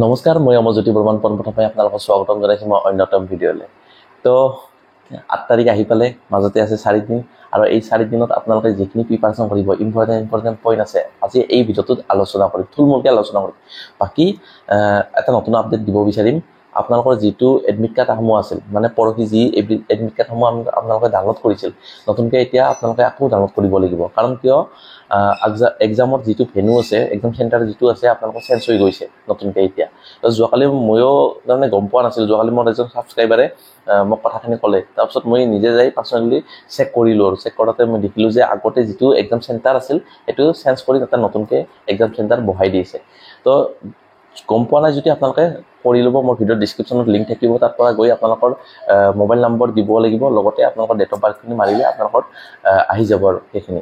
নমস্কাৰ, মই অমৰজ্যোতি বৰ্মন। পোনপ্ৰথমে আপোনালোকক স্বাগতম জনাইছোঁ মই অন্যতম ভিডিঅ'লৈ। তো 8 তাৰিখ আহি পালে, মাজতে আছে 4 দিন। আৰু এই 4 দিনত আপোনালোকে যিখিনি প্ৰিপাৰেশ্যন কৰিব, ইম্পৰ্টেণ্ট ইম্পৰ্টেণ্ট পইণ্ট আছে, আজি এই ভিডিঅ'টোত আলোচনা কৰিম, থুলমূলকৈ আলোচনা কৰিম। বাকী এটা নতুন আপডেট দিব বিচাৰিম। আপোনালোকৰ যিটো এডমিট কাৰ্ডসমূহ আছিল, মানে পৰহি যি এডমিট কাৰ্ডসমূহ আপোনালোকে ডাউনলোড কৰিছিল, নতুনকৈ এতিয়া আপোনালোকে আকৌ ডাউনলোড কৰিব লাগিব। কাৰণ কিয়, এক্সামৰ যিটো ভেনু আছে, এক্সাম চেণ্টাৰ যিটো আছে, আপোনালোকৰ চেঞ্জ হৈ গৈছে নতুনকৈ এতিয়া। তো যোৱাকালি ময়ো তাৰমানে গম পোৱা নাছিলোঁ। যোৱাকালি মোৰ এজন ছাবস্ক্ৰাইবাৰে মোক কথাখিনি ক'লে। তাৰপিছত মই নিজে যাই পাৰ্চনেলি চেক কৰিলোঁ আৰু চেক কৰোঁতে মই দেখিলোঁ যে আগতে যিটো এক্সাম চেণ্টাৰ আছিল, সেইটো চেঞ্জ কৰি তাতে নতুনকৈ এক্সাম চেণ্টাৰ বহাই দিছে। তো গম পোৱা নাই যদি আপোনালোকে কৰি ল'ব। মোৰ ভিডিঅ'ৰ ডিছক্ৰিপশ্যনত লিংক থাকিব, তাৰ পৰা গৈ আপোনালোকৰ মোবাইল নম্বৰ দিব লাগিব, লগতে আপোনালোকৰ ডেট অফ বাৰ্থখিনি মাৰিলে আপোনালোকৰ আহি যাব। আৰু সেইখিনি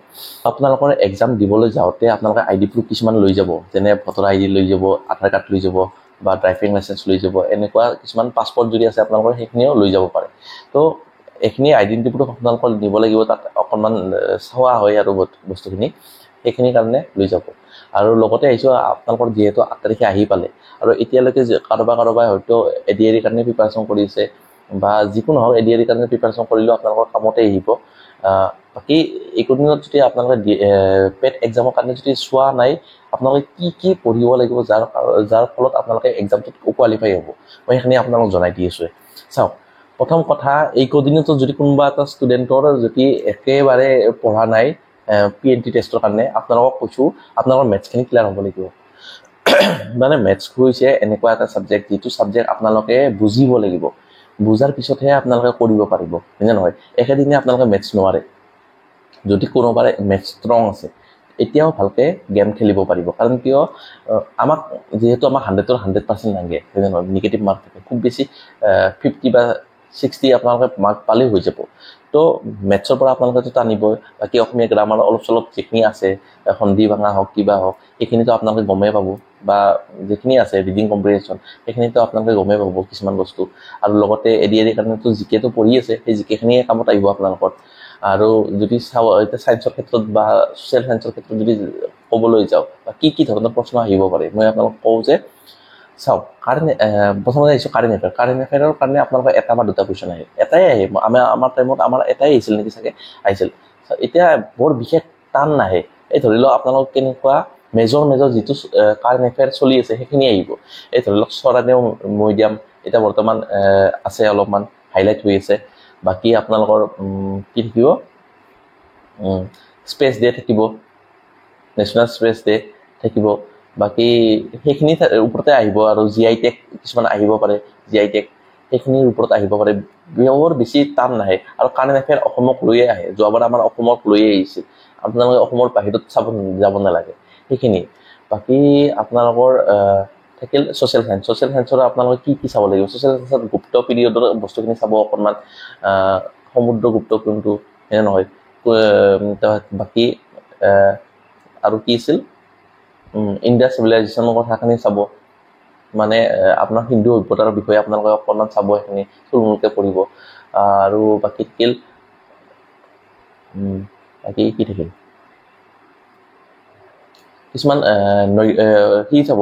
আপোনালোকৰ এক্সাম দিবলৈ যাওঁতে আপোনালোকে আই ডি প্ৰুফ কিছুমান লৈ যাব, যেনে ভোটাৰ আই ডি লৈ যাব, আধাৰ কাৰ্ড লৈ যাব বা ড্ৰাইভিং লাইচেঞ্চ লৈ যাব, এনেকুৱা কিছুমান পাছপৰ্ট যদি আছে আপোনালোকৰ, সেইখিনিও লৈ যাব পাৰে। তো এইখিনি আইডেণ্টিটি প্ৰুফ আপোনালোকৰ নিব লাগিব। তাত অকণমান চোৱা হয় আৰু বস্তুখিনি, সেইখিনিৰ কাৰণে লৈ যাব। আৰু লগতে আহিছোঁ, আপোনালোকৰ যিহেতু 8 তাৰিখে আহি পালে আৰু এতিয়ালৈকে যে কাৰোবাৰ কাৰোবাই হয়তো এ ডি আৰ ইৰ কাৰণে প্ৰিপাৰেশ্যন কৰিছে বা যিকোনো হওক, এ ডি আৰ ইৰ কাৰণে প্ৰিপাৰেশ্যন কৰিলেও আপোনালোকৰ কামতে আহিব। বাকী এইকেইদিনত যদি আপোনালোকে পেড এক্সামৰ কাৰণে যদি চোৱা নাই, আপোনালোকে কি কি পঢ়িব লাগিব, যাৰ যাৰ ফলত আপোনালোকে এক্সামটোত কোৱালিফাই হ'ব, মই সেইখিনি আপোনালোকক জনাই দি আছোঁ। চাওক, প্ৰথম কথা, এইকেইদিনতো যদি কোনোবা এটা ষ্টুডেণ্টৰ যদি একেবাৰে পঢ়া নাই পি এন টি টেষ্টৰ কাৰণে, আপোনালোকক কৈছোঁ, আপোনালোকৰ মেথছখিনি ক্লিয়াৰ হ'ব লাগিব। মানে মেথছ হৈছে এনেকুৱা এটা ছাবজেক্ট, যিটো ছাবজেক্ট আপোনালোকে বুজিব লাগিব, বুজাৰ পিছতহে আপোনালোকে কৰিব পাৰিব, হয়নে নহয়? একেদিনে আপোনালোকে মেথছ নোৱাৰে। যদি কোনোবাৰে মেথছ ষ্ট্ৰং আছে, এতিয়াও ভালকৈ গেম খেলিব পাৰিব। কাৰণ কিয়, আমাক যিহেতু আমাক 100ৰ 100% লাগে, হয়নে নহয়? নিগেটিভ মাৰ্ক থাকে। খুব বেছি 50 বা 60 আপোনালোকে মাৰ্ক পালেই হৈ যাব। তো মেথছৰ পৰা আপোনালোকেতো টানিবই। বাকী অসমীয়া গ্ৰামাৰ অলপ চলপ যিখিনি আছে, সন্ধি ভাঙা হওক, কিবা হওক, সেইখিনিতো আপোনালোকে গমেই পাব। বা যিখিনি আছে ৰিডিং কম্প্ৰিহেনশ্যন, সেইখিনিতো আপোনালোকে গমেই পাব কিছুমান বস্তু। আৰু লগতে এ ডি আৰ ইৰ কাৰণেতো জিকেটো পঢ়ি আছে, সেই জিকেখিনিয়ে কামত আহিব আপোনালোকৰ। আৰু যদি চাওঁ, এতিয়া ছায়েন্সৰ ক্ষেত্ৰত বা ছ'চিয়েল ছায়েন্সৰ ক্ষেত্ৰত যদি ক'বলৈ যাওঁ বা কি কি ধৰণৰ প্ৰশ্ন আহিব পাৰে, মই আপোনালোকক কওঁ যে চাওক, কাৰেণ্ট, প্ৰথমতে আহিছোঁ কাৰেণ্ট এফেয়াৰ। কাৰেণ্ট এফেয়াৰৰ কাৰণে আপোনালোকৰ এটা বা দুটা কুৱেশ্যন আহে, এটাই আহে। আমাৰ টাইমত আমাৰ এটাই আহিছিল নেকি চাগে, আহিছিল। এতিয়া বৰ বিশেষ টান নাহে। এই ধৰি লওক আপোনালোক কেনেকুৱা মেজৰ মেজৰ যিটো কাৰেণ্ট এফেয়াৰ চলি আছে, সেইখিনি আহিব। এই ধৰি লওক চৰাইদেউ মৈদাম এতিয়া বৰ্তমান আছে, অলপমান হাইলাইট হৈ আছে। বাকী আপোনালোকৰ কি থাকিব, স্পেচ ডে থাকিব, নেশ্যনেল স্পেচ ডে থাকিব। বাকী সেইখিনি ওপৰতে আহিব। আৰু জি I tag কিছুমান আহিব পাৰে, জি I tag সেইখিনিৰ ওপৰত আহিব পাৰে। বৰ বেছি টান নাহে। আৰু কাৰেণ্ট এফেয়াৰ অসমক লৈয়ে আহে। যোৱাবাৰ আমাৰ অসমক লৈয়ে আহিছিল। আপোনালোকে অসমৰ বাহিৰত চাব যাব নালাগে সেইখিনি। বাকী আপোনালোকৰ থাকিল ছ'চিয়েল চায়েন্স। ছ'চিয়েল চায়েন্সৰ আপোনালোকে কি কি চাব লাগিব? ছ'চিয়েল চায়েন্সত গুপ্ত পিৰিয়ডৰ বস্তুখিনি চাব অকণমান, সমুদ্ৰগুপ্ত কোনটো, হয়নে নহয়? বাকী আৰু কি আছিল, ইণ্ডাছ চিভিলাইজেশ্যনৰ কথাখিনি চাব। মানে আপোনাৰ সিন্ধু সভ্যতাৰ বিষয়ে আপোনালোকে অকণমান চাব, সেইখিনি থুলমূলকৈ পঢ়িব। আৰু বাকী থাকিল, বাকী কি থাকিল, কিছুমান সি চাব,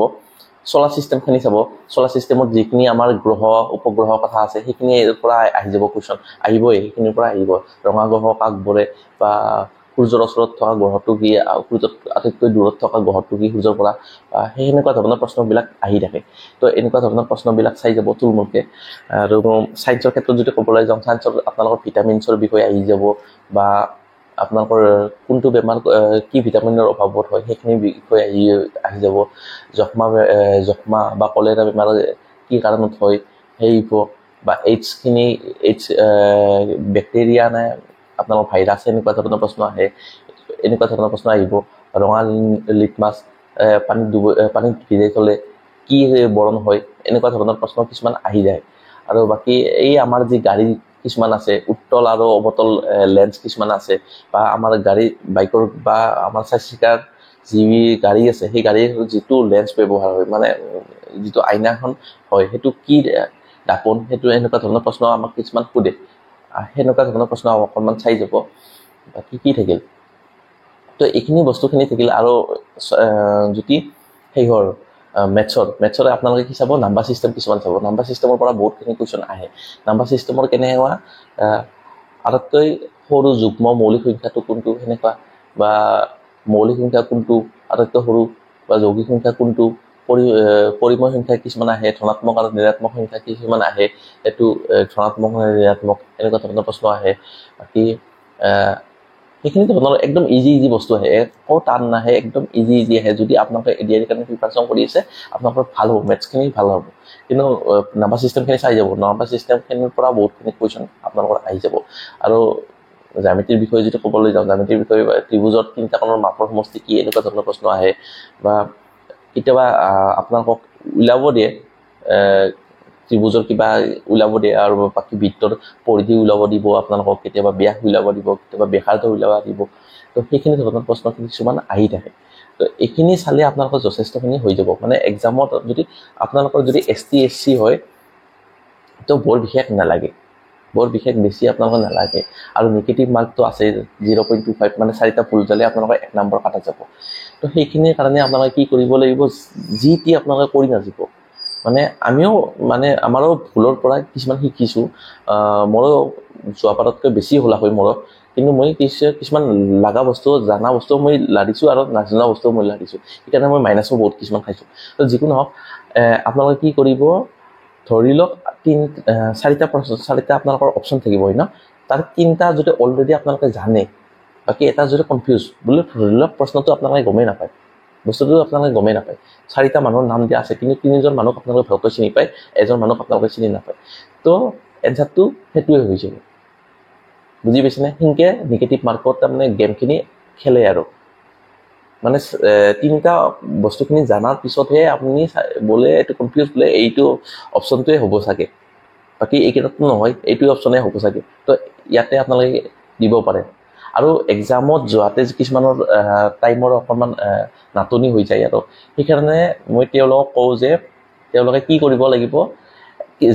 চ'লাৰ চিষ্টেমখিনি চাব। চ'লাৰ চিষ্টেমত যিখিনি আমাৰ গ্ৰহ উপগ্ৰহৰ কথা আছে, সেইখিনিৰ পৰা আহি যাব। কুৱেশ্যন আহিবই, সেইখিনিৰ পৰা আহিব। ৰঙা গ্ৰহ কাক বোলে বা সূৰ্যৰ ওচৰত থকা গ্ৰহটো কি, সূৰ্যত আটাইতকৈ দূৰত থকা গ্ৰহটো কি সূৰ্যৰ পৰা, বা সেই সেনেকুৱা ধৰণৰ প্ৰশ্নবিলাক আহি থাকে। তো এনেকুৱা ধৰণৰ প্ৰশ্নবিলাক চাই যাব থুলমূলকৈ। আৰু ছায়েন্সৰ ক্ষেত্ৰত যদি ক'বলৈ যাওঁ, ছায়েন্সৰ আপোনালোকৰ ভিটামিনছৰ বিষয়ে আহি যাব বা আপোনালোকৰ কোনটো বেমাৰ কি ভিটামিনৰ অভাৱত হয়, সেইখিনি বিষয়ে আহি আহি যাব। যক্ষ্মা বা কলেৰা বেমাৰ কি কাৰণত হয় সেই আহিব, বা এইডছখিনি, এইডছ বেক্টেৰিয়া নে আপোনালোকৰ ভাইৰাছ, এনেকুৱা ধৰণৰ প্ৰশ্ন আহে, এনেকুৱা ধৰণৰ প্ৰশ্ন আহিব। ৰঙা লিটমাছ পানীত ডুব পানীত ভিজাই থ'লে কি বৰণ হয়, এনেকুৱা ধৰণৰ প্ৰশ্ন কিছুমান আহি যায়। আৰু বাকী এই আমাৰ যি গাড়ী কিছুমান আছে, উত্তল আৰু অৱতল লেন্স কিছুমান আছে, বা আমাৰ গাড়ী বাইকৰ বা আমাৰ চাৰিচকীয়াৰ যি গাড়ী আছে, সেই গাড়ীৰ যিটো লেন্স ব্যৱহাৰ হয়, মানে যিটো আইনাখন হয়, সেইটো কি দাপোন, সেইটো এনেকুৱা ধৰণৰ প্ৰশ্ন আমাক কিছুমান সোধে। সেনেকুৱা ধৰণৰ প্ৰশ্ন অকণমান চাই যাব। বাকী কি থাকিল? তো এইখিনি বস্তুখিনি থাকিল। আৰু যদি শেষৰ মেথছৰ আপোনালোকে কি চাব, নাম্বাৰ চিষ্টেম কিছুমান চাব। নাম্বাৰ চিষ্টেমৰ পৰা বহুতখিনি কুৱেশ্যন আহে। নাম্বাৰ চিষ্টেমৰ কেনেকুৱা, আটাইতকৈ সৰু যুগ্ম মৌলিক সংখ্যাটো কোনটো, সেনেকুৱা, বা মৌলিক সংখ্যা কোনটো আটাইতকৈ সৰু, বা যৌগিক সংখ্যা কোনটো, পৰিমেয় সংখ্যা কিছুমান আহে, ধনাত্মক আৰু ঋণাত্মক সংখ্যা কিছুমান আহে, এইটো ধনাত্মক নে ঋণাত্মক, এনেকুৱা ধৰণৰ প্ৰশ্ন আহে। বাকী সেইখিনি ধৰণৰ একদম ইজি ইজি বস্তু আহে, একো টান নাহে, একদম ইজি ইজি আহে। যদি আপোনালোকে এডিআৰিৰ কাৰণে প্ৰিপাৰেশ্যন কৰি আছে, আপোনালোকৰ ভাল হ'ব, মেথছখিনি ভাল হ'ব। কিন্তু নাম্বাৰ চিষ্টেমখিনি চাই যাব, নাম্বাৰ চিষ্টেমখিনিৰ পৰা বহুতখিনি কুৱেশ্যন আপোনালোকৰ আহি যাব। আৰু জ্যামিতিৰ বিষয়ে যদি ক'বলৈ যাওঁ, জ্যামিতিৰ বিষয়ে ত্ৰিভুজত তিনিটা কোণৰ মাপৰ সমষ্টি কি, এনেকুৱা ধৰণৰ প্ৰশ্ন আহে। বা কেতিয়াবা আপোনালোকক উলিয়াব দিয়ে, ত্ৰিভুজৰ কিবা উলিয়াব দিয়ে, আৰু বাকী বৃত্তৰ পৰিধি উলিয়াব দিব আপোনালোকক, কেতিয়াবা ব্যাস উলিয়াব দিব, কেতিয়াবা ব্যাসাৰ্ধ উলিয়াব দিব। তো সেইখিনি ধৰণৰ প্ৰশ্ন কিছুমান আহি থাকে। তো এইখিনি চালে আপোনালোকৰ যথেষ্টখিনি হৈ যাব। মানে এক্সামত যদি আপোনালোকৰ যদি এছ টি এছ চি হয়, তো বৰ বিশেষ নালাগে, বৰ বিশেষ বেছি আপোনালোকৰ নালাগে। আৰু নিগেটিভ মাৰ্কটো আছে 0.25, মানে 4টা ভুল যালে আপোনালোকৰ 1 নম্বৰ কাটা যাব। তো সেইখিনিৰ কাৰণে আপোনালোকে কি কৰিব লাগিব, যি টি আপোনালোকে কৰি নাযাব। মানে আমিও মানে আমাৰো ভুলৰ পৰা কিছুমান শিকিছোঁ, মোৰো যোৱাবাৰতকৈ বেছি হ'ল হয় মোৰো, কিন্তু মই কিছুমান লগা বস্তু, জানা বস্তু মই লাৰিছোঁ আৰু নাজনা বস্তুও মই লাৰিছোঁ, সেইকাৰণে মই মাইনাছো বহুত কিছুমান খাইছোঁ। তো যিকোনো হওক, আপোনালোকে কি কৰিব, ধৰি লওক 4টা প্ৰশ্ন, 4টা আপোনালোকৰ অপশ্যন থাকিব হয় ন, তাৰ 3টা যদি অলৰেডি আপোনালোকে জানে, বাকী এটা যদি কনফিউজ বুলি ধৰি লওক, প্ৰশ্নটো আপোনালোকে গমেই নাপায়, বস্তুটো আপোনালোকে গমেই নাপায়। 4টা মানুহৰ নাম দিয়া আছে, কিন্তু 3জন মানুহক আপোনালোকে ভালকৈ চিনি পায়, এজন মানুহক আপোনালোকে চিনি নাপায়। তো এনচাৰটো সেইটোৱে হৈ যাব, বুজি পাইছেনে? সেনেকৈ নিগেটিভ মাৰ্কত তাৰমানে গেমখিনি খেলে আৰু। মানে 3টা বস্তুখিনি জনাৰ পিছতহে আপুনি বোলে এইটো কনফিউজ, বোলে এইটো অপশ্যনটোৱে হ'ব চাগে, বাকী এইকেইটাতো নহয়, এইটো অপশ্যনে হ'ব চাগে। তো ইয়াতে আপোনালোকে দিব পাৰে। আৰু এক্সামত যোৱাতে কিছুমানৰ টাইমৰ অকণমান নাটনি হৈ যায় আৰু, সেইকাৰণে মই তেওঁলোকক কওঁ যে তেওঁলোকে কি কৰিব লাগিব,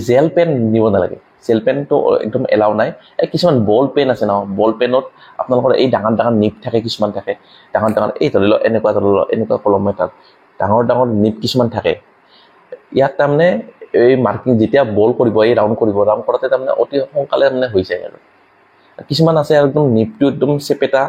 জেল পেন নিব নালাগে, জেল পেনটো একদম এলাউ নাই। এই কিছুমান বল পেন আছে ন, বল পেনত আপোনালোকৰ এই ডাঙৰ ডাঙৰ নিপ থাকে, কিছুমান থাকে ডাঙৰ ডাঙৰ, এই ধৰি লওক এনেকুৱা, ধৰি লওক এনেকুৱা কলম এটাত ডাঙৰ ডাঙৰ নিপ কিছুমান থাকে। ইয়াত তাৰমানে এই মাৰ্কিং যেতিয়া বল কৰিব, এই ৰাউণ্ড কৰিব, ৰাউণ্ড কৰোঁতে তাৰমানে অতি সোনকালে তাৰমানে হৈ যায়। আৰু কিছুমান আছে একদম নিপটো একদম চেপেটা,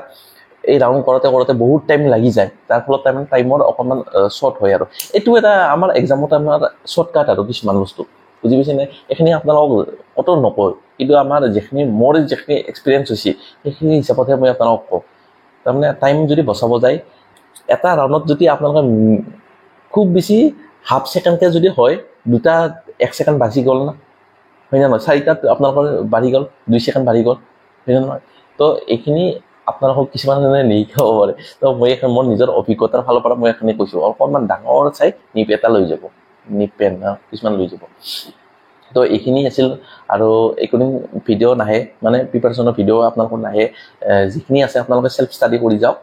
এই ৰাউণ্ড কৰোঁতে কৰোঁতে বহুত টাইম লাগি যায়, তাৰ ফলত তাৰমানে টাইমৰ অকণমান শ্বৰ্ট হয়। আৰু এইটো এটা আমাৰ এক্সামত আমাৰ শ্বৰ্টকাট আৰু কিছুমান বস্তু, বুজি পাইছেনে? এইখিনি আপোনালোকক ক'তো নকয়, কিন্তু আমাৰ যিখিনি মোৰ যিখিনি এক্সপিৰিয়েঞ্চ হৈছে সেইখিনি হিচাপতহে মই আপোনালোকক কওঁ। তাৰমানে টাইম যদি বচাব যায়, এটা ৰাউণ্ডত যদি আপোনালোকে খুব বেছি হাফ ছেকেণ্ডকৈ যদি হয়, 2টা 1 ছেকেণ্ড বাচি গ'ল না, হয় নে নহয়? 4টাত আপোনালোকৰ বাঢ়ি গ'ল, 2 ছেকেণ্ড বাঢ়ি গ'ল, হয় নে নহয়? তো এইখিনি আপোনালোকক কিছুমান নিশিকাব পাৰে। তো মই এখন মোৰ নিজৰ অভিজ্ঞতাৰ ফালৰ পৰা মই এইখিনি কৈছোঁ, অকণমান ডাঙৰ চাই নিপ এটা লৈ যাব, নিপ পেন কিছুমান লৈ যাব। তো এইখিনি আছিল। আৰু এইকেইদিন ভিডিঅ' নাহে, মানে প্ৰিপাৰেশ্যনৰ ভিডিঅ' আপোনালোকৰ নাহে, যিখিনি আছে আপোনালোকে চেল্ফ ষ্টাডি কৰি যাওক।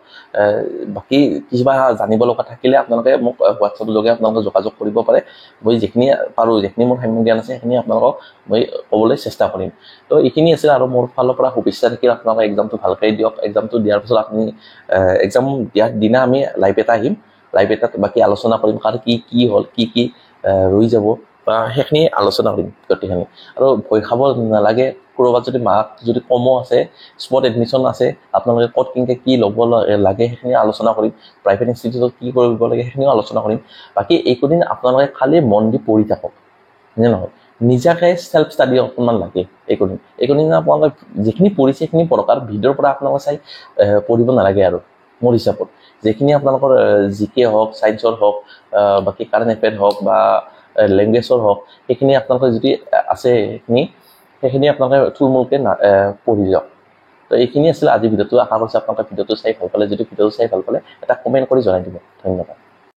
বাকী কিবা জানিব লগা থাকিলে আপোনালোকে মোক হোৱাটছএপ যোগে আপোনালোকে যোগাযোগ কৰিব পাৰে। মই যিখিনি পাৰোঁ, যিখিনি মোৰ সাম্যক জ্ঞান আছে, সেইখিনি আপোনালোকক মই ক'বলৈ চেষ্টা কৰিম। তো এইখিনি আছিল। আৰু মোৰ ফালৰ পৰা শুভেচ্ছা থাকিল, আপোনালোকে এক্সামটো ভালকৈ দিয়ক। এক্সামটো দিয়াৰ পিছত আপুনি এক্সাম দিয়াৰ দিনা আমি লাইভ এটা আহিম, লাইভ এটাত বাকী আলোচনা কৰিম, কাৰ কি কি হ'ল, কি কি ৰৈ যাব, বা সেইখিনি আলোচনা কৰিম গোটেইখিনি। আৰু ভয় খাব নালাগে, ক'ৰবাত যদি মাৰ্ক যদি কমো আছে, স্পট এডমিশ্যন আছে, আপোনালোকে ক'ত কেনেকৈ কি ল'ব লাগে সেইখিনি আলোচনা কৰিম, প্ৰাইভেট ইনষ্টিটিউটত কি কৰিব লাগে সেইখিনিও আলোচনা কৰিম। বাকী এইকেইদিন আপোনালোকে খালি মন দি পঢ়ি থাকক, হয়নে নহয়? নিজাকে চেল্ফ ষ্টাডি অকণমান লাগে এইকেইদিন। এইকেইদিন আপোনালোকে যিখিনি পঢ়িছে সেইখিনি পঢ়ক, আৰু ভিডিঅ'ৰ পৰা আপোনালোকে চাই পঢ়িব নালাগে। আৰু মোৰ হিচাপত যিখিনি আপোনালোকৰ জি কে হওক, ছায়েন্সৰ হওক, বাকী কাৰেণ্ট এফেয়াৰ হওক বা লেংগুৱেজৰ হওক, সেইখিনি আপোনালোকে যদি আছে সেইখিনি আপোনালোকে থুলমূলকৈ পঢ়ি যাওক। তো এইখিনি আছিল আজি ভিডিঅ'টো। আশা কৰিছোঁ আপোনালোকে ভিডিঅ'টো চাই ভাল পালে। যদি ভিডিঅ'টো চাই ভাল পালে এটা কমেণ্ট কৰি জনাই দিব। ধন্যবাদ।